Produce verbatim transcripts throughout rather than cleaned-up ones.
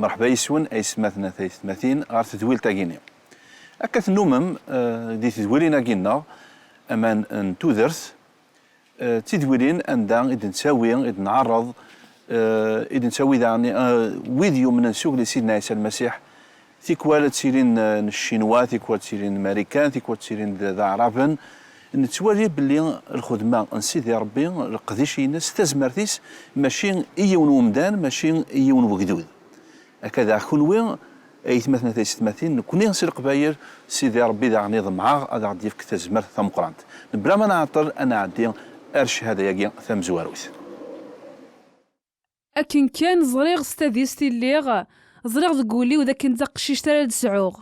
Merḥba yes-wen, aysetmaten, taysetmatin, ɣer tedwilt-agi-nni. Akka tennumem, eh, di tedwilin-agi-nneɣ, aman n tudert, eh, d tidwilin anda i d-nettawi, i d-nɛerreḍ, eh, i d-nettawi daɣen, eh, wid yumnen s ugellid Sidna Ɛisa Lmasiḥ, tikwal ad tilin, eh, n Ccinwa, tikwal ad tilin n Marikan, tikwal ad tilin d, d Aɛraben. Nettwali belli lxedma n Sidi Ṛebbi, leqdic-ines, tazmert-is, mačči i yiwen wemdan, mačči i yiwen wegdud. Akka daɣ kunwi, aytmaten, taysetmatin, nekni si Leqbayel, Sidi Ṛebbi daɣen iḍemɛeɣ ad aɣ-d-yefk tazmert tameqqrant. Mebla ma nɛeṭṭel, ad nɛeddi ar ccahada-agi tamezwarut. Akken kan ẓriɣ s tadist i lliɣ, ẓriɣ deg wul-iw d akken d taqcict ara d-sɛuɣ.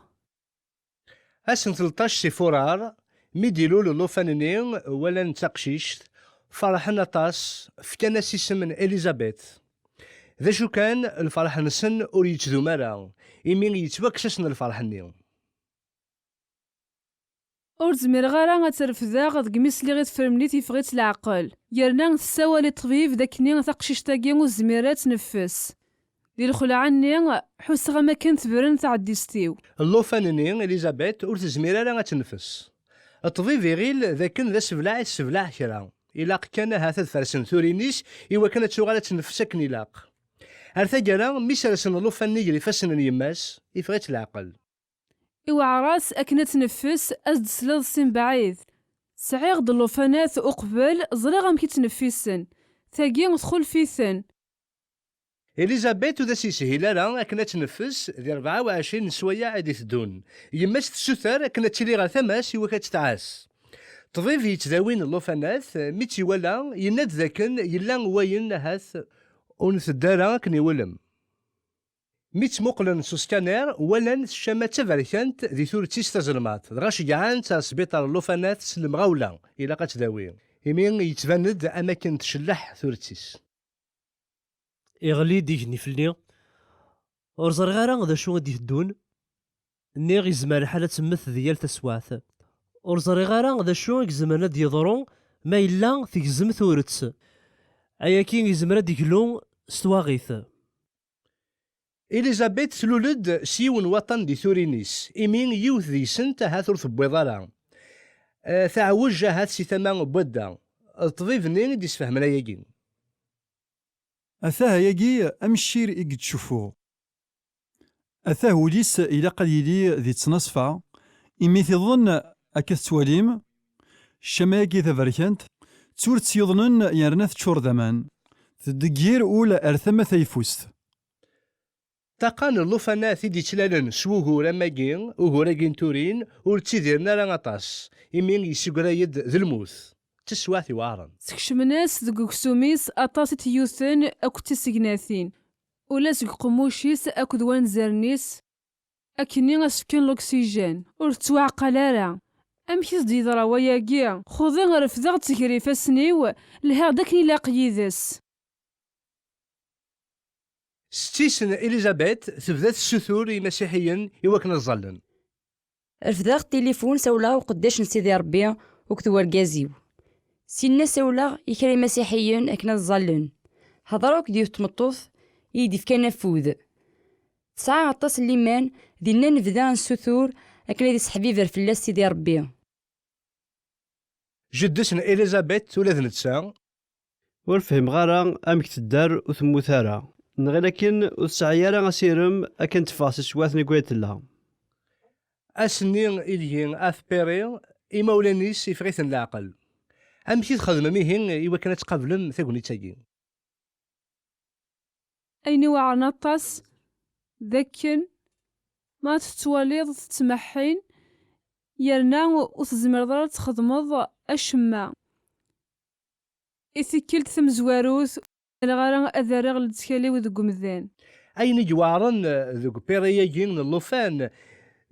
Ass n tleṭṭac si Furar, mi d-ilul llufan-nni, walan d taqcict, ferḥen aṭas, fkan-as isem n Elizabeth. D acu kan, lferḥ-nsen ur yettdum ara, imi yettwakkes-asen lferḥ-nni. Ur zmireɣ ara ad tt-refdeɣ, deg mi sliɣ i tefremlit yeffeɣ-itt leɛqel. Yerna tessawal i ṭṭbib d akken taqcict-agi ur tezmir ara ad tneffes. Di lxelɛa-nni, ḥusseɣ am akken tebren tɛeddist-iw. Llufan-nni, Elizabeth, ur tezmir ara ad tneffes. Ṭṭbib iɣil d akken d asebleɛ i tessebleɛ kra. Ilaq kan ahat ad fersen turin-is i wakken ad tuɣal ad tneffes akken ilaq. Ar taggara, mi sersen llufan-nni gar ifassen n yemma-s, iffeɣ-itt leɛqel. Iweɛer-as akken ad tneffes, ad s-d-tesliḍ si mebɛid. Sɛiɣ-d llufanat uqbel, ẓriɣ amek i ttneffisen. Tagi txulef-iten. Elizabeth ur d as-yeshil ara akken ad tneffes di rebɛa u ɛecrin n sswayeɛ i d-iteddun. Yemma-s tessuter akken ad tili ɣer tama-s i wakken ad tt-tɛass. Ṭṭbib yettdawin llufanat, mi tt-iwala, yenna-d dakken yella wayen ahat ur nteddu ara akken iwulem. Mi tt-muqlen s uskanir, walan ccama d taberkant di turet-is tazelmaḍt, dɣa ceggɛen-tt ar sbiṭar n llufanat s lemɣawla, ilaq ad tdawi, imi yettban-d am akken tcelleḥ turet-is. Iɣli-d igenni fell-i. Ur ẓriɣ ara d acu i d-iteddun. Nniɣ yezmer lḥal ad temmet di yal taswiɛt. Ur ẓriɣ ara d acu i izemren ad d-yeḍru ma yella tegzem turet. Ayagi yezmer ad d-iglu s twaɣit. Elizabeth tlul-d s yiwen waṭṭan di turin-is, imi yiwet deg-sent ahat ur tewwiḍ ara. Eh, teɛwej ahat si tama n wadda. D ṭṭbib-nni i d-isfehmen ayagi. Atah ayagi amcir i yettcuffu. Atah ul-is ilaq ad yili di ttnaṣfa, imi tiḍen akka tettwalim, ccama-agi taberkant, d turet yuḍnen yerna teččur d aman, teddeggir ul ar tama tayeffust. Ṭṭaqa n llufanat i d-yettlalen s wugur am wagi, ugur-agi n turin, ur ttidiren ara aṭas, imi yessegray-d d lmut. D taswiɛt iweɛren. Skecmen-as deg uksum-is aṭas i tyuten akked tisegnatin, ula seg uqemmuc-is akked wanzaren-is, akkenni as-fken luksijen, ur tettwaɛqal ara. Amek i s-d-yeḍra wayagi? Xuḍi refdeɣ-tt gar ifassen-iw, lhiɣ-d akken ilaq yid-s. Setti-s n Elizabeth tebda tessutur i imasiḥiyen i wakken ad ẓallen. Refdeɣ tilifun, sawleɣ i uqeddac n Sidi Ṛebbi akked wergaz-iw. Sinna sawleɣ i kra imasiḥiyen akken ad ẓallen. Hedṛeɣ akked yiwet tmeṭṭut i yi-d-ifkan afud. Tesɛa aṭas n liman, dinna nebda nessutur akken ad isseḥbiber fell-as Sidi Ṛebbi. Jeddes n Elizabeth ula d netta. Ur fhimeɣ ara amek tedder ur temmut ara. Nɣil akken ur tesɛi ara asirem akken teffeɣ si teswiɛt-nni deg ay tella. Ass-nni ideg at Perry, imawlan-is iffeɣ-iten leɛqel. Amek i txedmem ihi i wakken ad tqablem tagnit-agi? Ayen iweɛren aṭas d akken ma tettwaliḍ tettmeḥḥin, yerna ur tezmireḍ ara ad txedmeḍ acemma. I tikkelt tamezwarut, ur zmireɣ ara ad rreɣ lettkal-iw deg umdan. Ayen i iweɛren deg upiri-agi n llufan,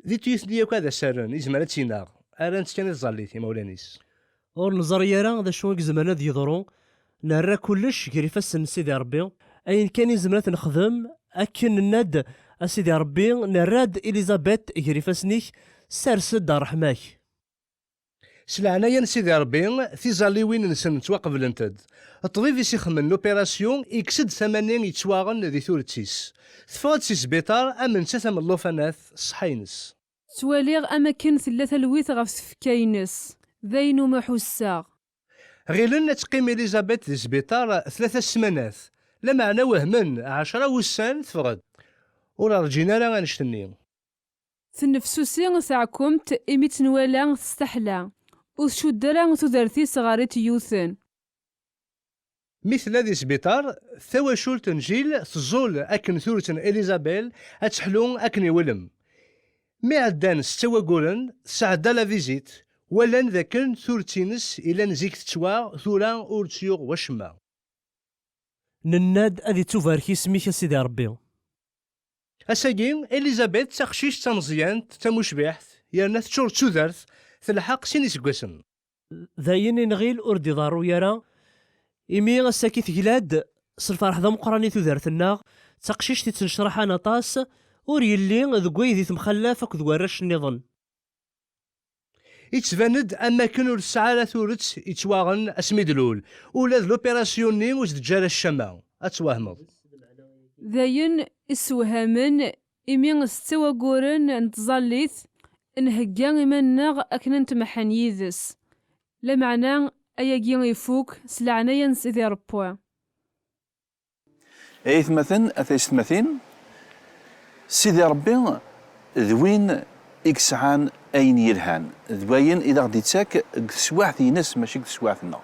di tyutin-nni akk ad as-rren, izmer ad tt-ineɣ. Rran-tt kan i tẓallit imawlan-is. Ur neẓri ara d acu i izemren ad yeḍru. Nerra kullec gar ifassen n Sidi Ṛebbi. Ayen kan i nezmer ad t-nexdem, akken nenna-d, a Sidi Ṛebbi, nerra-d Elizabeth gar ifassen-ik, sers-d ṛṛeḥma-k. S leɛnaya n Sidi Ṛebbi, tiẓalliwin-nsen ttwaqeblent-d. Ṭṭbib i s-ixemmen l'opération ikkes-d tama-nni yettwaɣen di turet-is. Teffeɣ-d si sbiṭar am nettat am llufan-at, ṣṣeḥḥa-ines. Ttwaliɣ am akken tella talwit ɣef tfekka-ines. D ayen umi ḥusseɣ. Ɣilen ad teqqim Elizabeth di sbiṭar tlata ssmanat, lameɛna wehmen, ɛecra wussan teffeɣ-d. Ur rǧin ara annect-nni. Tennefsusi teɛkumt imi tt-nwala testaḥla, ur tcudd ara tudert-is ɣer i tt-yewten. Mi tella di sbiṭar, tawacult n Jill teẓẓul akken turet n Elizabeth ad teḥlu akken iwulem. Mi ɛeddan setta wagguren, tesɛedda la visite, walan dakken turet-ines ilan zik tettwaɣ, tura ur tt-yuɣ wacemma. Nenna-d ad ittubarek isem-ik a Sidi Ṛebbi. Ass-agi, Elizabeth d taqcict tameẓyant, tamucbiḥt, yerna teččur d tudert, telḥeq sin iseggasen. D ayen i nɣil ur d-iḍerru ara, imi ass-agi tegla-d s lferḥ d ameqqran i tudert-nneɣ, d taqcict ittnecraḥen aṭas, ur yelli deg wayd i temxallaf akked warrac nniḍen. Yettban-d am wakken ur tesɛi ara turet yettwaɣen asmi d-lul. Ula d l'opération-nni ur s-d-teǧǧi ara ccama. Ad twehmeḍ. D ayen issewhamen imi setta wagguren n tẓallit, nhegga iman-nneɣ akken ad netmeḥḥen yid-s. Lameɛna, ayagi ifuk s leɛnaya n Sidi Ṛebbi. Ay atmaten, a taysetmatin, Sidi Ṛebbi d win i yesɛan ayen yelhan, d wayen i d aɣ-d-ittak deg teswiɛt-ines, mačči deg teswiɛt-nneɣ.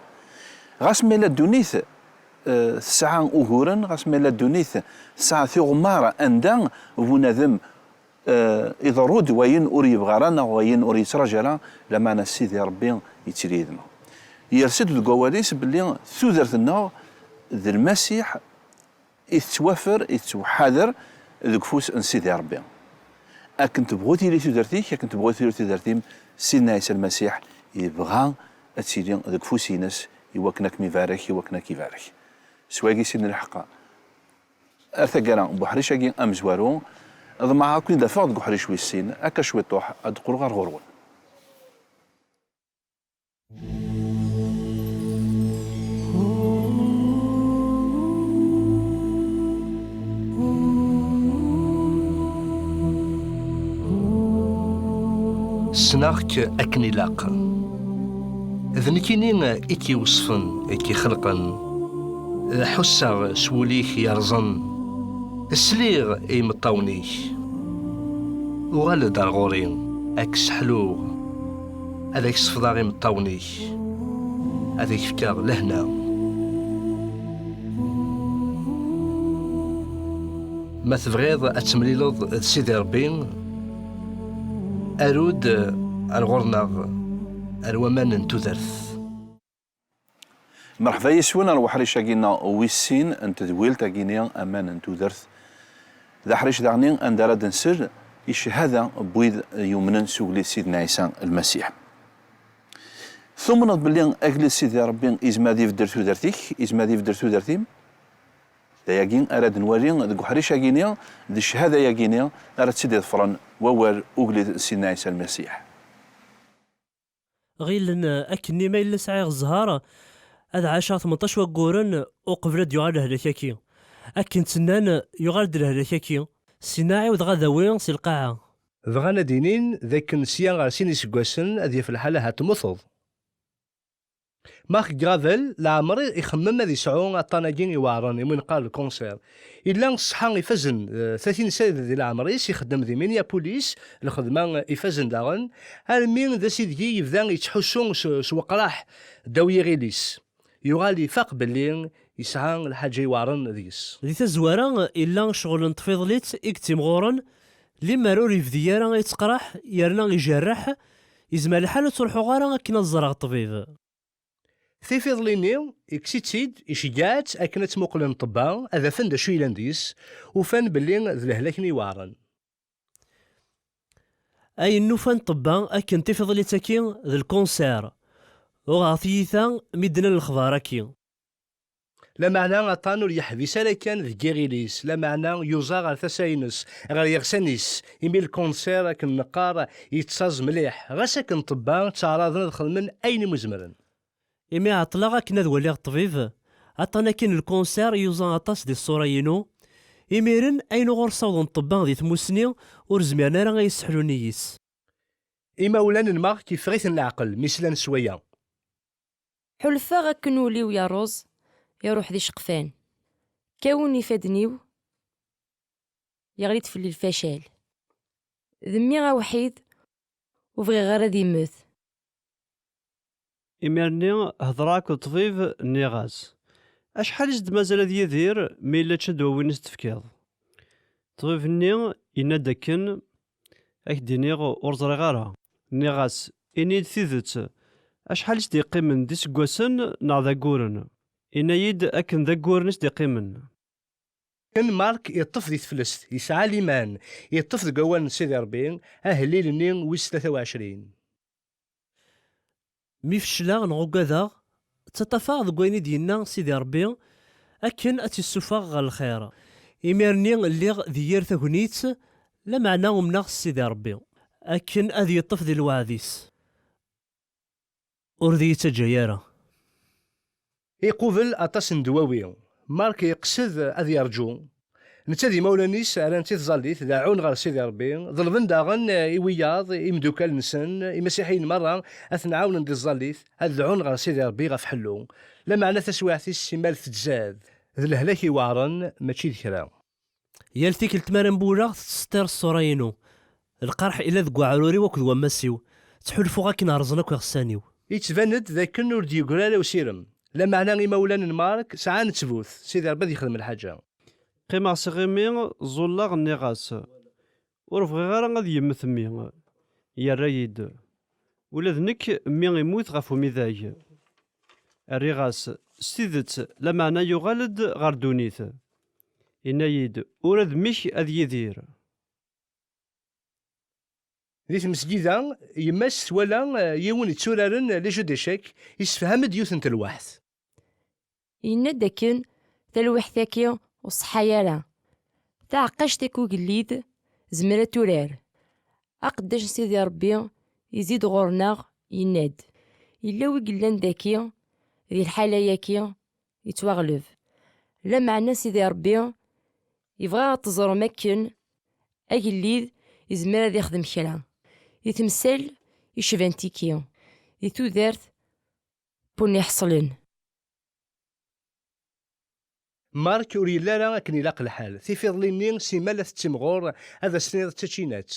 Ɣas ma yella ddunit, eh, tesɛa uguren, ɣas ma yella ddunit tesɛa tiɣemmar anda bunadem eh, iḍerru-d wayen ur yebɣi ara neɣ wayen ur yettraǧu ara, lameɛna Sidi Ṛebbi yettili yid-neɣ. Yers-d deg wawal-is belli tudert-nneɣ d Lmasiḥ i tettwafer, i tettweḥḥader deg ufus n Sidi Ṛebbi. Akken tebɣu tili tudert-ik, akken tebɣu tili tudert-im, Sidna Ɛisa Lmasiḥ yebɣa ad tili deg ufus-ines i wakken ad kem-ibarek, i wakken ad k-ibarek. S wayagi, Sidna lḥeqqa. Ar taggara n uḥric-agi amezwaru, ḍemɛeɣ ad ken-id-afeɣ deg uḥric wis sin, akka cwiṭuḥ ad d-qqleɣ ɣer ɣur-wen. Ssneɣ-k akken ilaq. D nekkini i k-iweṣfen, i k-ixelqen. Ḥusseɣ s wul-ik yerẓen. Sliɣ i imeṭṭawen-ik. Uɣal-d ar ɣur-i, ad k-sseḥluɣ. Ad ak-sefḍeɣ imeṭṭawen-ik. Ad ak-fkeɣ lehna. Ma tebɣiḍ ad temlileḍ d Sidi Ṛebbi, aru-d ar ɣur-neɣ, ar waman n tudert. Merḥba yes-wen ar uḥric-agi-nneɣ wis sin n tedwilt-agi-ni Aman n Tudert. D aḥric daɣen anda ara d-nsel i cchada n wid yumnen s ugellid Sidna Ɛisa Lmasiḥ. Tumneḍ belli agellid Sidi Ṛebbi izmer ad ibeddel tudert-ik, izmer ad ibeddel tudert-im? D ayagi ara d-nwali deg uḥric-agi-ni, d cchada-agi-ni ara tt-id-iḍefren wawal ugellid Sidna Ɛisa Lmasiḥ. Ɣilen akkenni ma yella sɛiɣ zzher, ad ɛaceɣ tmenṭac wagguren uqbel ad yuɣal lehlak-agi. Akken tt-nnan, yuɣal-d lehlak-agi. Sina ɛiwdeɣ ad awi si lqaɛa. Bɣan ad inin d akken sya ɣer sin iseggasen ad yaf lḥal ahat temmuteḍ. Mark Gravel, leɛmer ixemmem ad yesɛu aṭṭan-agi iweɛren, imi neqqar lkunṣir. Illa ṣṣeḥḥa ifazen, eh, tlatin sɛid di leɛmer-is, ixeddem di Minneapolis, lxedma ifazen daɣen, armi d asideg yebda yettḥussu s, s weqraḥ ddaw yiɣil-is. Yuɣal ifaq belli yesɛa lḥaǧa iweɛren deg-s. Di tazwara, illa ccɣel n tfiḍlit i yettimɣuren, limer ur yebdi ara yetteqraḥ yerna ijerreḥ, yezmer lḥal ur ttruḥuɣ ara akken ad ẓreɣ ṭṭbib. Tifiḍli-nni, ikkes-itt-id, iceggeɛ-tt akken ad tt-muqlen ṭṭebba, ad afen d acu yellan deg-s, ufan belli d lehlak-nni iweɛren. Ayen n-ufan ṭṭebba akken tifiḍlit-agi d lkunṣir. Uɣeɣ tiyita mi d-nnan lexbar-agi. Lameɛna aṭṭan ur yeḥbis ara kan deg yiɣil-is, lameɛna yuẓa ɣer tasa-ines, ɣer yiɣsan-is, imi lkunṣir, akken neqqar, yettaẓ mliḥ, ɣas akken ṭṭebba ttɛaraḍen ad xedmen ayen imu zemren. Imi ɛeṭṭleɣ akken ad waliɣ ṭṭbib, aṭṭan akkin lkunṣir yuẓa aṭas di ṣṣura-inu, imiren ayen uɣur ssawḍen ṭṭebba di tmusni ur zmiren ara ad yi-sseḥlun i yis. Imawlan n Mark yeffeɣ-iten leɛqel mi slan s waya. Ḥulfaɣ akken ul-iw yerreẓ, iruḥ d iceqfan. Kkawen ifadden-iw, yeɣli-d fell-i lfacal. D mmi awḥid, ur bɣiɣ ara ad yemmet. Imir-nni hedreɣ akked ṭṭbib, nniɣ-as: "Acḥal i s-d-mazal ad yidir, ma yella ččan ddwawi-nni s-d-tefkiḍ?" Ṭṭbib-nni yenna-d akken: "Ad k-d-iniɣ, ur ẓriɣ ara." Nniɣ-as: "Ini-d tidet, acḥal i s-d-yeqqimen d iseggasen neɣ d agguren?" Yenna-yi-d akken d agguren i s-d-yeqqimen. Ken Mark yeṭṭef di teflest, yesɛa liman, yeṭṭef deg wawal n Sidi Ṛebbi, ahellil-nni wis tlata u ɛecrin. Mi fecleɣ neɣ ugadeɣ, ttaṭṭafeɣ deg wayen i d-yenna Sidi Ṛebbi akken ad tt-issufeɣ ɣer lxir. Imir-nni lliɣ di yir tagnit, lameɛna umneɣ s Sidi Ṛebbi akken ad yeṭṭef di lweɛd-is. Ur d iyi-ttaǧǧa ara. Iqubel aṭas n ddwawi. Mark yeqsed ad yerǧu. Netta d imawlan-is rran-t i tẓallit, deɛɛun ɣer Sidi Ṛebbi, ḍelben daɣen i wiyaḍ, imdukal-nsen, imasiḥiyen merra, ad ten-ɛawnen di tẓallit, ad dɛun ɣer Sidi Ṛebbi ɣef ḥellu. Lameɛna taswiɛt-is simmal tettzad. D lehlak iweɛṛen, mačči d kra. Yal tikkelt mi ara mbuleɣ, tettseṭṭir ṣṣura-inu. Lqerḥ ila deg weɛrur-iw akked wammas-iw. Ttḥulfuɣ akken rẓen akk iɣessan-iw. Yettban-d d akken ur d-yegri ara usirem. Lameɛna imawlan n Mark sɛan ttbut, Sidi Ṛebbi ad yexdem lḥaǧa. Qqimeɣ s iɣimi, ẓẓulleɣ, nniɣ-as: "Ur bɣiɣ ara ad yemmet mmi." Yerra-yi-d: "Ula d nekk, mmi immut ɣef umidag." Rriɣ-as: "S tidet, lameɛna yuɣal-d ɣer ddunit." Yenna-yi-d: "Ula d mmi-k ad yidir." Di tmesgida, yemma-s twala, eh, yiwen yetturaren les jeux d'échecs, yessefham-d yiwet n telwaḥt. Yenna-d akken talwiḥt-agi ur ṣeḥḥa ara. Taɛeqqact-agi ugellid tezmer ad turar. Aqeddac n Sidi Ṛebbi yezzi-d ɣur-neɣ, yenna-d: "Yella wi yellan daki, di lḥala-yagi, yettwaɣleb. Lameɛna Sidi Ṛebbi yebɣa ad teẓrem akken agellid yezmer ad ixdem kra. Di temsal yecban tiki, di tudert n win iḥeṣlen." Mark ur yelli ara akken ilaq lḥal. Tifiḍli-nni simmal la tettimɣur, ad as-tiniḍ d tačinat.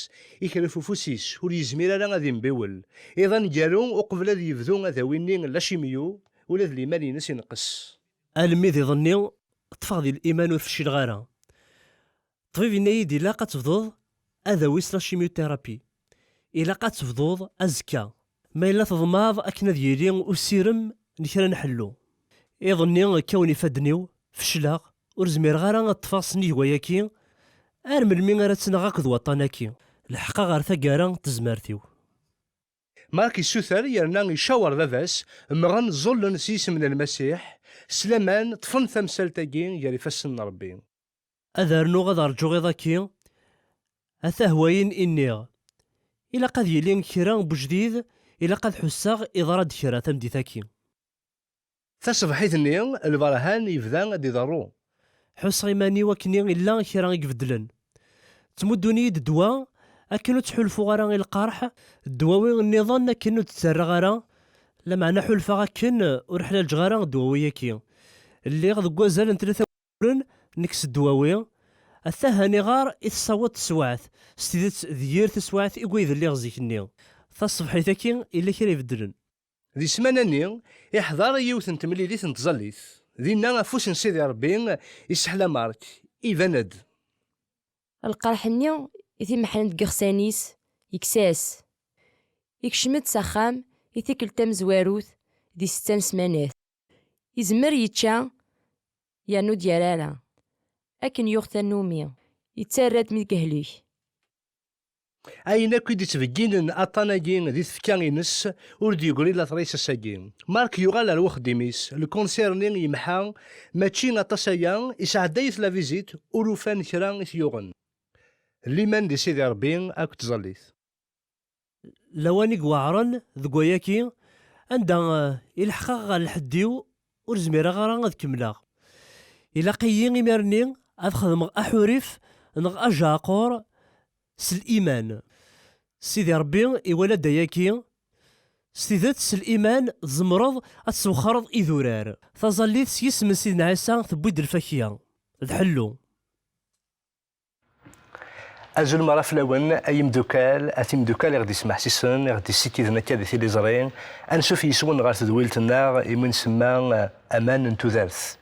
Ikref ufus-is, ur yezmir ara ad imbiwel. Iḍ aneggaru, uqbel ad yebdu adawi-nni n lacimyu, ula d liman-ines inqes. Almi d iḍ-nni, ṭṭfeɣ di liman ur fcileɣ ara. Ṭṭbib yenna-yi-d ilaq ad tebduḍ adawi s la chimiothérapie. Ilaq ad tebduḍ azekka, ma yella tḍemɛeḍ akken ad yili usirem n kra n ḥellu. Iḍ-nni kkawen ifadden-iw, fecleɣ, ur zmireɣ ara ad ṭṭfeɣ s nnig wayaki. Ar melmi ara ttnaɣ akked waṭṭan-aki? Leḥqeɣ ɣer taggara n tezmert-iw. Mark yessuter yerna icawer baba-s, mmɣen ẓẓullen s yisem n Lmasiḥ, s laman ṭṭfen tamsalt-agi gar ifassen n Ṛebbi. Ad rnuɣ ad rǧuɣ iḍ-aki, a tahwayin i nniɣ. Ilaq ad yili kra n wejdid, ilaq ad ḥusseɣ iḍra-d kra tameddit-aki. Taṣebḥit-nni, lberhan yebda ad d-iḍerru. Ḥusseɣ iman-iw akken illa kra i ibeddlen. Ttmuddun-iyi-d ddwa akken ur ttḥulfuɣ ara i lqerḥ, ddwawi nniḍen akken ur d-ttarraɣ ara, lameɛna ḥulfaɣ akken ur ḥlaǧeɣ ara ddwawi-agi. Lliɣ deg wazal n tlata wuren nekk s ddwawi, ata ha niɣer i tessaweḍ teswiɛt, s tidet d yir taswiɛt i wid lliɣ zik-nni. Taṣebḥit-agi illa kra ibeddlen. Di ssmana-nni, iḥḍer i yiwet n temlilit n tẓallit. Dinna, afus n Sidi Ṛebbi iseḥla Mark, iban-d. Lqerḥ-nni i t-imeḥḥnen deg iɣsan-is, yekkes-as. Ikcem-d s axxam i tikkelt tamezwarut di setta n ssmanat. Izmer yečča, yernu ur d-yerri ara. Akken yuɣ tannumi, yettarra-d mi deg ahlek. Ayen akk i d-ittbegginen aṭṭan-agi di tfekka-ines, ur d-yegri later-is ass-agi. Mark yuɣal ar uxeddim-is, lkunṣir-nni yemḥa, mačči aṭas aya, isɛedda-yet la visite, ur ufan kra i t-yuɣen. Liman di Sidi Ṛebbi akked tẓallit. Lawan i iweɛṛen deg wayaki, anda, eh, i leḥqeɣ ɣer lḥedd-iw, ur zmireɣ ara ad kemmleɣ. Ilaq-iyi imir-nni ad xedmeɣ aḥurif neɣ ajeɛqur s liman. Sidi Ṛebbi iwala-d ayaki. S tidet, s liman tzemreḍ ad teswexxreḍ idurar. Taẓallit s yisem n Sidna Ɛisa tewwi-d lfakya d ḥellu. Azul meṛṛa fell-awen, ay imdukal, a timdukal i ɣ-d-ismeḥsisen, i ɣ-d-issikkiden akka di tiliẓri. Ansuf yes-wen ɣer tedwilt-nneɣ imi nsemma, eh, aman n tudert.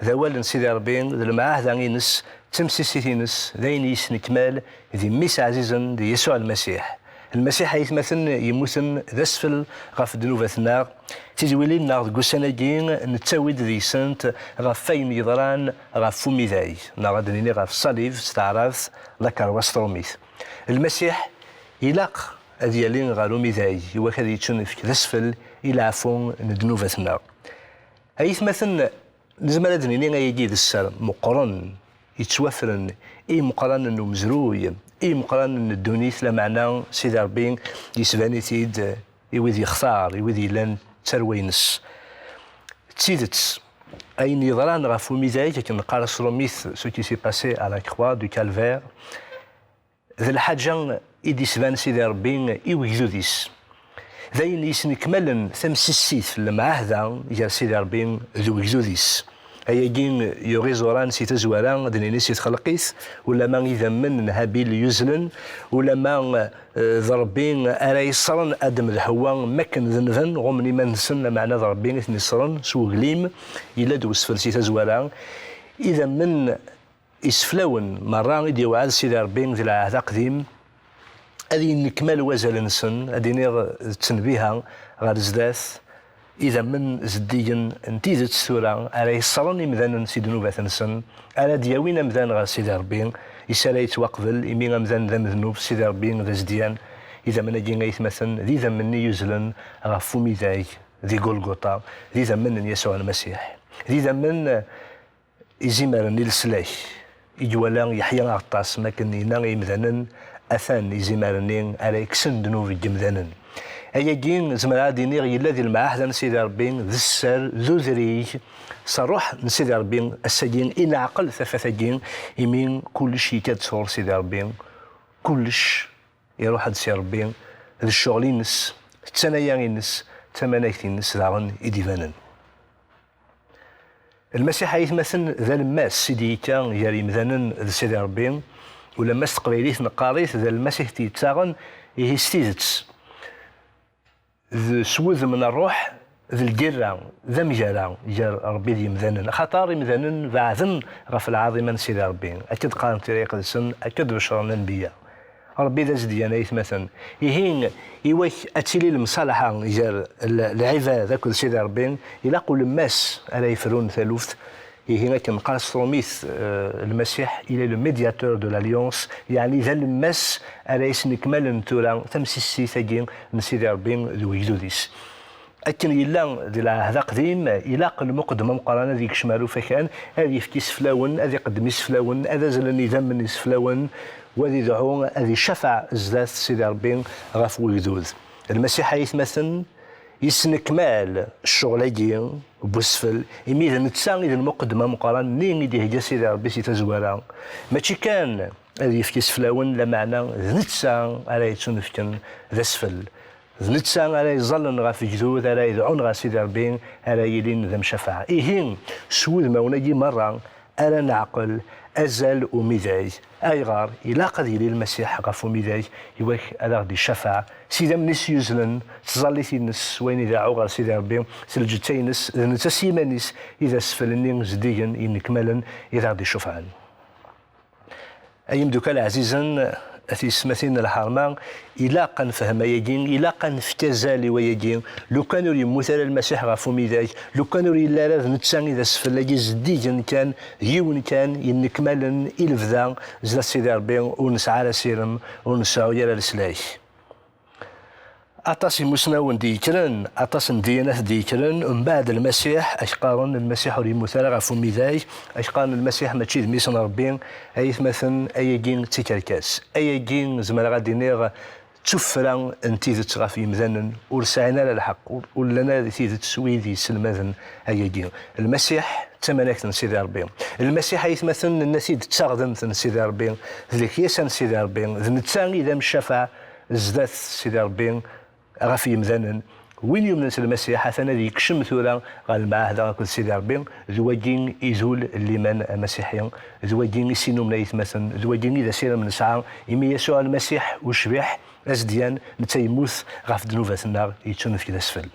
D awal n Sidi Ṛebbi, d lemɛahda-ines, d temsissit-ines, d ayen yesnekmal di Mmi-s ɛzizen, di Yasuɛ Lmasiḥ. Lmasiḥ, ay atmaten, yemmuten d asfel ɣef ddnubat-nneɣ. Tidwilin-nneɣ deg ussan-agi nettawi-d deg-sent ɣef wayen yeḍran ɣef umidag, neɣ ad d-nini ɣef ṣṣalib s taɛrabt, la karwas trumit. Lmasiḥ ilaq ad yali ɣer umidag, iwak ad yettunefk d asfel i leɛfu n ddnubat-nneɣ. Ay atmaten, nezmer ad d-nini ayagi d sser meqqren, yettwafren i imeqqranen n umezruy, i imeqqranen n ddunit, lameɛna Sidi Ṛebbi yesban-it-id i wid yextar, i wid yellan d tarwa-ines. D tidet, ayen yeḍran ɣef umidag, akken neqqar s trumit, ce qui s'est passé à la croix du Calvaire, d lḥaǧa i d-isban Sidi Ṛebbi i wegdud-is. D ayen yesnekmalen tamsissit n lemɛahda gar Sidi Ṛebbi d wegdud-is. Ayagi yuɣ iẓuran si tazwara, ad d-nini si txelqit, ulama idammen n Habil yuzlen, ulama, eh, d Ṛebbi ara yeṣṣren Adem d Ḥewwa mi akken denben, ɣummen iman-nsen, lameɛna d Ṛebbi i ten-iṣṣren s weglim, yella-d wesfel si tazwara. Idammen iseflawen merra i d-yewɛed Sidi Ṛebbi di Lɛahd Aqdim, ad yennekmal wazal-nsen, ad iniɣ d ttenbiha ɣer zdat, idammen zeddigen n tidet tura ara yeṣṣren imdanen si ddnubat-nsen, ara d-yawin amdan ɣer Sidi Ṛebbi, is ara yettwaqbel, imi amdan d amednub, Sidi Ṛebbi d azedyan. Idammen-agi, ay atmaten, d idammen-nni yuzlen ɣef umidag di Gulguṭa, d idammen n Yasuɛ Lmasiḥ. D idammen izimaren i leslak i iwala Yeḥya Aɣeṭṭas, mi akken yenna i yimdanen, atan izimer-nni ara yekksen ddnub n yimdanen. Ayagi, zemreɣ ad d-iniɣ, yella di lemɛahda n Sidi Ṛebbi, d sser, d udrig, s ṛṛuḥ n Sidi Ṛebbi, ass-agi i neɛqel tafat-agi, imi kullec yekka-d sɣur Sidi Ṛebbi, kullec iṛuḥ-d si Ṛebbi, d ccɣel-ines, d ttanaya-ines, d tamanagt-ines daɣen i d-ibanen. Lmasiḥ, ay atmaten, d alemmas i d-yekka gar yimdanen d Sidi Ṛebbi, ulamma s teqbaylit neqqar-it d alemmas i t-yettaɣen, ihi s tidet, d s wudem n ṛṛuḥ, d lgirra, d amgara gar Ṛebbi d yimdanen, axaṭer imdanen beɛden ɣef lɛaḍima n Sidi Ṛebbi, akka d-qqaren tira iqedsen, akka d-beccren lanbeyya. Ṛebbi d azedyan, ay atmaten. Ihi, iwak ad tili lemṣalaḥa gar l-, lɛibad akked Sidi Ṛebbi, ilaq ulemmas ara yefrun taluft. Ihi, akken neqqar s trumit, eh, Lmasiḥ, il est le médiateur de l'alliance, yeɛni d alemmas ara yesnekmalen tura tamsissit-agi n Sidi Ṛebbi d wegdud-is. Akken yella di Lɛahd Aqdim, ilaq lmuqeddem ameqqran ad yekcem ar ufakan, ad yefk iseflawen, ad iqeddem iseflawen, ad azlen idammen iseflawen, u ad idɛu, ad icafeɛ zdat Sidi Ṛebbi ɣef wegdud. Lmasiḥ, ay atmaten, yesnekmal ccɣel-agi n wesfel, imi d netta i d lmuqeddem ameqqran-nni i d-ihegga Sidi Ṛebbi si tazwara. Mačči kan ad yefk iseflawen, lameɛna d netta ara yettunefken d asfel. D netta ara iẓallen ɣef wegdud, ara yedɛun ɣer Sidi Ṛebbi, ara yilin d amcafeɛ. Ihi, s wudmawen-agi merra ara neɛqel azal umidag. Ayɣer ilaq ad yili Lmasiḥ ɣef umidag? Iwak ad aɣ-d-icafeɛ s idammen-is yuzlen, s tẓallit-ines, s wayen ideɛɛu ɣer Sidi Ṛebbi, s lǧetta-ines, d netta s yiman-is i d asfel-nni zeddigen, yennekmalen, i d aɣ-d-icufɛen. Ay imdukal ɛzizen, a tiyessetmatin n lḥerma, ilaq ad nefhem ayagi, ilaq ad nefk azal i wayagi. Lukan ur yemmut ara Lmasiḥ ɣef umidag, lukan ur yelli ara d netta i d asfel-agi zeddigen kan, yiwen kan, yennekmalen i lebda zdat Sidi Ṛebbi, ur nesɛi ara asirem, ur nseɛɛu ara leslak. Aṭas imusnawen d-yekkren, aṭas n ddiyanat d-yekkren, mbeɛd Lmasiḥ, ak-qqaren Lmasiḥ ur yemmut ara ɣef umidag, ak-qqaren Lmasiḥ mačči d mmi-s n Ṛebbi, ay atmaten, ayagi d tikerkas. Ayagi, zemreɣ ad d-iniɣ, d tuffra n tidet ɣef yimdanen, ur sɛin ara lḥeqq, ur, ur llan ara di tidet wid yesselmaden ayagi. Lmasiḥ d tamanakt n Sidi Ṛebbi. Lmasiḥ, ay atmaten, nenna-t-id d taɣdemt n Sidi Ṛebbi, d lekyasa n Sidi Ṛebbi, d netta i d amcafeɛ zdat Sidi Ṛebbi ɣef yimdanen. Win yumnen s Lmasiḥ, atan ad yekcem tura ɣer lemɛahda akked Sidi Ṛebbi, d wagi i d ul n liman amasiḥi, d wagi i s-inumen ay atmaten, d wagi i d asirem nesɛa, imi Yasuɛ Lmasiḥ ucbiḥ, azedyan, netta yemmut ɣef ddnubat-nneɣ, yettunefk d asfel.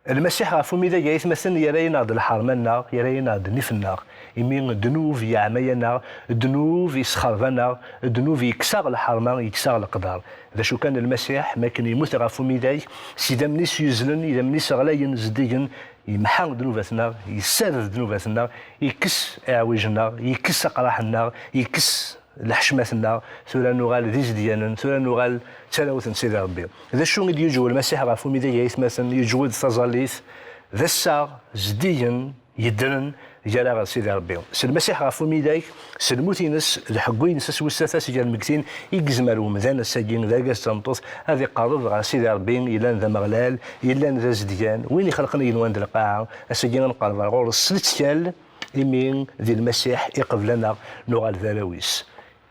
Lmasiḥ ɣef umidag ay atmaten yerra-aneɣ-d lḥerma-nneɣ, yerra-aneɣ-d nnif-nneɣ, imi ddnub yeɛmay-aneɣ, ddnub yesxerb-aneɣ, ddnub yekkes-aɣ lḥerma, yekkes-aɣ leqder. D acu kan, Lmasiḥ, mi akken yemmut ɣef umidag, s idammen-is yuzlen, idammen-is ɣlayen, zeddigen, yemḥa ddnubat-nneɣ, yessared ddnubat-nneɣ, yekkes iɛwij-nneɣ, yekkes aqraḥ-nneɣ, yekkes leḥcmat-nneɣ, tura nuɣal d izedyanen, tura nuɣal d tarawt n Sidi Ṛebbi. D acu i d-yeǧǧew Lmasiḥ ɣef umidag ay atmaten? Yeǧǧew-d taẓallit, d assaɣ zeddigen yeddren gar-aɣ d Sidi Ṛebbi. S Lmasiḥ ɣef umidag, s lmut-ines, d ḥeggu-ines ass wis tlata seg lmegtin, i yezmer umdan ass-agi, d argaz d tameṭṭut, ad iqerreb ɣer Sidi Ṛebbi yellan d Ameɣlal, yellan d azedgan, win ixelqen igenwan d lqaɛa. Ass-agi ad nqerreb ar ɣur-s s lettkal, imi di Lmasiḥ iqbel-aneɣ, nuɣal d arraw-is.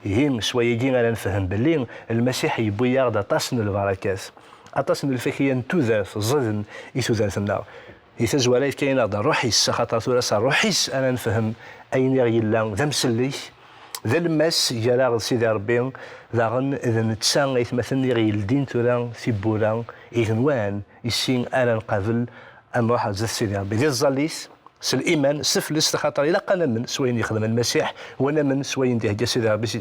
Ihi, s wayagi ara nefhem belli Lmasiḥ yewwi-yaɣ-d aṭas n lbarakat, aṭas n lfakya n tudert ẓiden i tudert-nneɣ. Di tazwara, yefka-yaneɣ-d ṛṛuḥ-is, axaṭer tura s ṛṛuḥ-is ara nefhem ayen i ɣ-yella d amsellek, d alemmas gar-aɣ d Sidi Ṛebbi, daɣen d netta ay atmaten i ɣ-yeldin tura tiwwura, igenwan, i si ara nqabel ad nṛuḥ ar zdat Sidi Ṛebbi. Di tẓallit, s liman, s teflest, axaṭer ilaq ad namen s wayen yexdem Lmasiḥ, wa namen s wayen d-ihegga Sidi Ṛebbi si,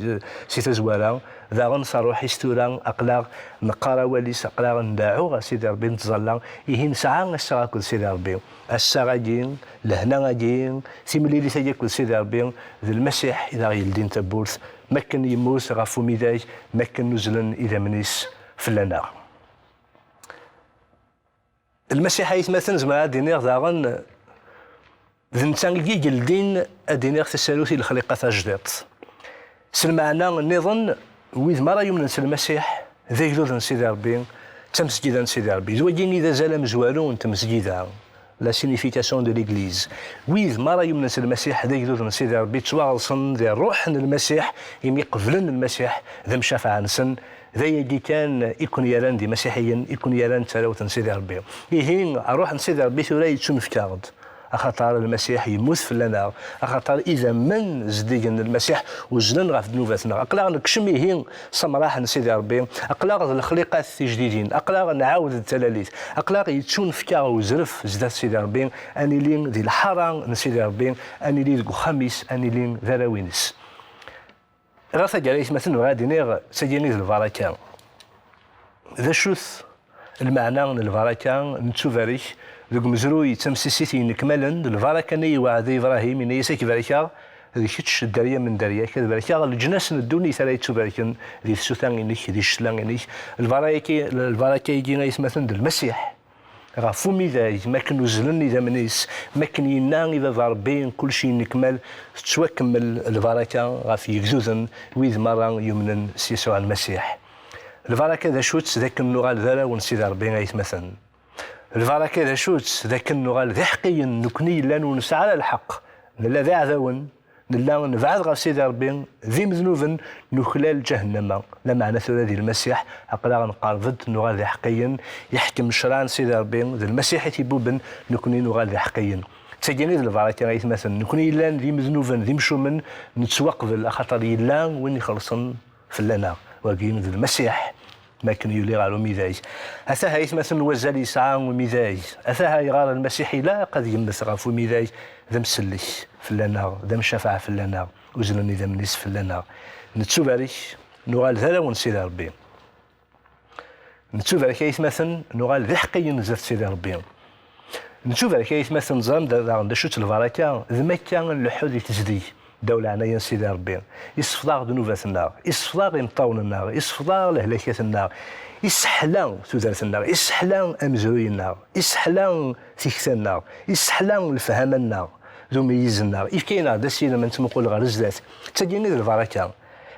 si tazwara. Daɣen s ṛṛuḥ-is tura, aql-aɣ neqqar awal-is, aql-aɣ ndeɛɛu ɣer Sidi Ṛebbi, nettẓalla. Ihi nesɛa assaɣ akked Sidi Ṛebbi. Assaɣ-agi, lehna-agi, timlilit-agi akked Sidi Ṛebbi, d Lmasiḥ i d aɣ-yeldin tawwurt, makken yemmut ɣef umidag, makken uzzlen idammen-is fell-aneɣ. Lmasiḥ ay atmaten, zemreɣ ad d-iniɣ daɣen, d netta i yeldin, ad d-iniɣ, tasarut i lexliqa tajdiṭ. S lmeɛna nniḍen, wid mi ara yumnen s Lmasiḥ, d agdud n Sidi Ṛebbi, d tamesgida n Sidi Ṛebbi. D wagi i d azal amezwaru n tmesgida, la signification de l'Église. Wid mi ara yumnen s Lmasiḥ, d agdud n Sidi Ṛebbi, ttwaɣeḍsen di ṛṛuḥ n Lmasiḥ, imi qeblen Lmasiḥ d amcafeɛ-nsen. D ayagi kan i ken-yerran d imasiḥiyen, i ken-yerran d tarawt n Sidi Ṛebbi. Ihi, ṛṛuḥ n Sidi Ṛebbi tura yettunefk-aɣ-d, axaṭer Lmasiḥ yemmut fell-aneɣ, axaṭer idammen zeddigen n Lmasiḥ uzzlen ɣef ddnubat-nneɣ. Aql-aɣ nekcem ihi s amraḥ n Sidi Ṛebbi, aql-aɣ d lexliqat tijdidin, aql-aɣ nɛawed-d talalit, aql-aɣ yettunefk-aɣ uzref zdat Sidi Ṛebbi, ad nili di lḥara n Sidi Ṛebbi, ad nili deg uxxam-is, ad nili d arraw-ines. Ɣer taggara, ay atmaten, bɣiɣ ad d-iniɣ, d tagi i d lbaraka. D acu-t lmeɛna n lbaraka? Nettubarek deg umezruy d tamsisit yennekmalen, d lbaraka-nni yewɛed i Ibṛahim, yenna-yas: "Ad k-barkeɣ d kečč, dderya n dderya-k, ad barkeɣ leǧnas n ddunit ara yettubarken di tsuta-inek, di ccetla-inek." Lbaraka-agi, lbaraka-agi, ay atmaten, d Lmasiḥ. Ɣef umidag, mi akken uzzlen idammen-is, mi akken yenna i Baba Ṛebbi: "Kullec yennekmal", tettwakemmel lbaraka ɣef yegduden, wid merra yumnen s Yasuɛ Lmasiḥ. Lbaraka d acu-tt? D akken nuɣal d arraw n Sidi Ṛebbi, ay atmaten. Lbaraka d acu-tt? D akken nuɣal d iḥeqqiyen, nekni yellan ur nesɛi ara lḥeqq, nella d iɛdawen, nella nebɛed ɣef Sidi Ṛebbi, d imednuben, nuklal ǧahennama. Lameɛna tura di Lmasiḥ, aql-aɣ nqerreb-d, nuɣal d iḥeqqiyen, yeḥkem ccṛeɛ n Sidi Ṛebbi, d Lmasiḥ i t-ibuben, nekni nuɣal d iḥeqqiyen. D tagi i d lbaraka, ay atmaten. Nekni yellan d imednuben, d imcumen, nettwaqbel, axaṭer yella win ixellṣen fell-aneɣ. Wagi d Lmasiḥ, mi akken yuli ɣer umidag. Ataha, ay atmaten, wazal yesɛa umidag. Ataha ayɣer Lmasiḥ ilaq ad yemmet ɣef umidag, d amsellek fell-aneɣ, d amcafeɛ fell-aneɣ, uzzlen idammen-is fell-aneɣ. Nettubarek, nuɣal d arraw n Sidi Ṛebbi. Nettubarek ay atmaten, nuɣal d iḥeqqiyen zdat Sidi Ṛebbi. Nettubarek ay atmaten, teẓram da-, daɣen d acu-tt lbaraka, d makka ad nleḥḥu di tezdeg, ddaw leɛnaya n Sidi Ṛebbi. Isfeḍ-aɣ ddnubat-nneɣ, isfeḍ-aɣ imeṭṭawen-nneɣ, isfeḍ-aɣ lehlakat-nneɣ, isseḥla tudert-nneɣ, isseḥla amezruy-nneɣ, isseḥla tikta-nneɣ, isseḥla lefhama-nneɣ d umeyyez-nneɣ. Ifka-aneɣ-d asilem ad nettmuqul ɣer zdat. D tagi i d lbaraka.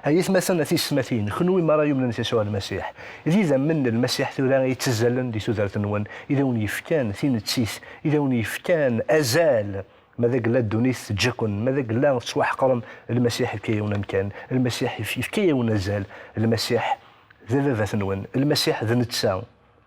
Ay atmaten, a tiyessetmatin, kenwi merra yumnen s Yasuɛ Lmasiḥ, d idammen n Lmasiḥ tura ay yettazzalen di tudert-nwen, i d awen-yefkan tinettit, i d awen-yefkan azal. Ma d agella ddunit teǧǧa-ken, ma d agella tettwaḥeqrem, Lmasiḥ yefka-yawen amkan, Lmasiḥ yef-, yefka-yawen azal, Lmasiḥ d ababat-nwen, Lmasiḥ d netta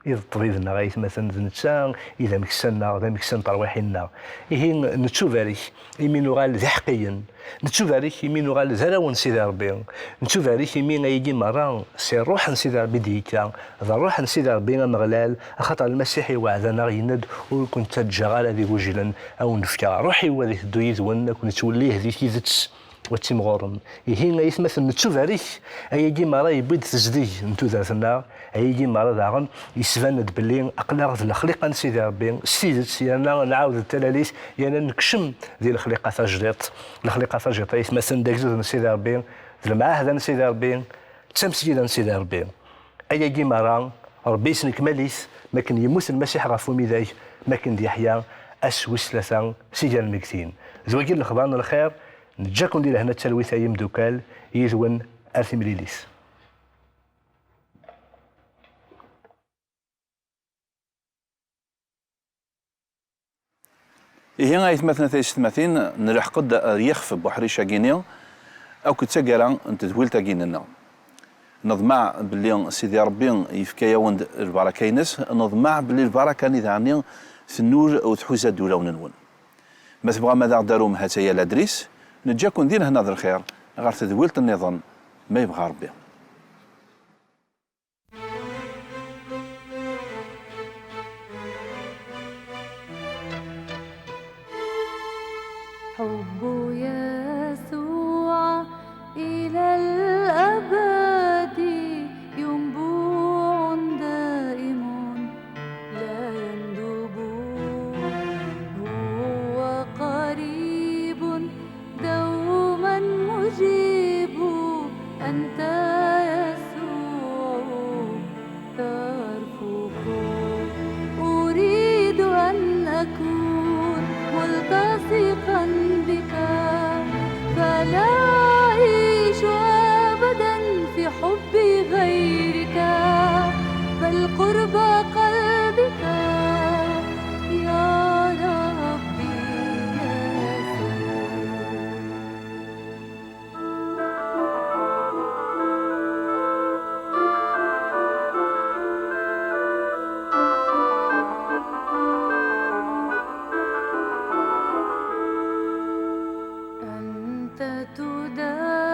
i d ṭṭbib-nneɣ, ay atmaten, d netta i d ameksa-nneɣ, d ameksa n terwiḥin-nneɣ. Ihi, nettubarek imi nuɣal d iḥeqqiyen, nettubarek imi nuɣal d arraw n Sidi Ṛebbi, nettubarek imi ayagi merra si ṛṛuḥ n Sidi Ṛebbi d-yekka, d ṛṛuḥ n Sidi Ṛebbi Ameɣlal, axaṭer Lmasiḥ iweɛɛed-aneɣ, yenna-d: "Ur ken-ttaǧǧaɣ ara d igujilen, a wen-d-fkeɣ ṛṛuḥ-iw ad iteddu yid-wen, a ken-ittwellih di tidet." Wa d timɣurem. Ihi, ay atmaten, nettubarek, ayagi merra yewwi-d tezdeg n tudert-nneɣ, ayagi merra daɣen yesban-d belli aql-aɣ d lexliqa n Sidi Ṛebbi s tidet, yerna nɛawed-d talalit, yerna nekcem di lexliqa tajdiṭ. Lexliqa tajdiṭ, ay atmaten, d agdud n Sidi Ṛebbi, d lemɛahda n Sidi Ṛebbi, d tamesgida n Sidi Ṛebbi. Ayagi merra, Ṛebbi yesnekmal-it, makken yemmut Lmasiḥ ɣef umidag, makken d-yeḥya ass wis tlata si gar lmegtin. D wagi n lexbar n lxir, neǧǧa-ken di lehna d talwit ay imdukal, yid-wen ar timlilit. Ihi, ay atmaten, a tiyessetmatin, nleḥq-d ar yixef n uḥric-agi-ni akked taggara n tedwilt-agi-nneɣ. Neḍmeɛ belli Sidi Ṛebbi yefka-yawen-d lbaraka-ines, neḍmeɛ belli lbaraka-nni daɣen tennul u tḥuza-d ulawen-nwen. Ma tebɣam ad aɣ-d-tarum, ha-tt-aya ladris, neǧǧa-ken di lehna d lxir ɣer tedwilt nniḍen, ma yebɣa Ṛebbi. حب يسوع إلى الأبد ينبوع دائم لا يندب. هو قريب دوما مجيب، أنت يسوع ترفق. أريد أن أكون ملتصقا بك، فلا أعيش أبدا في حب غيرك، بل قرب قلبك يا ربي يسوع. أنت تدافع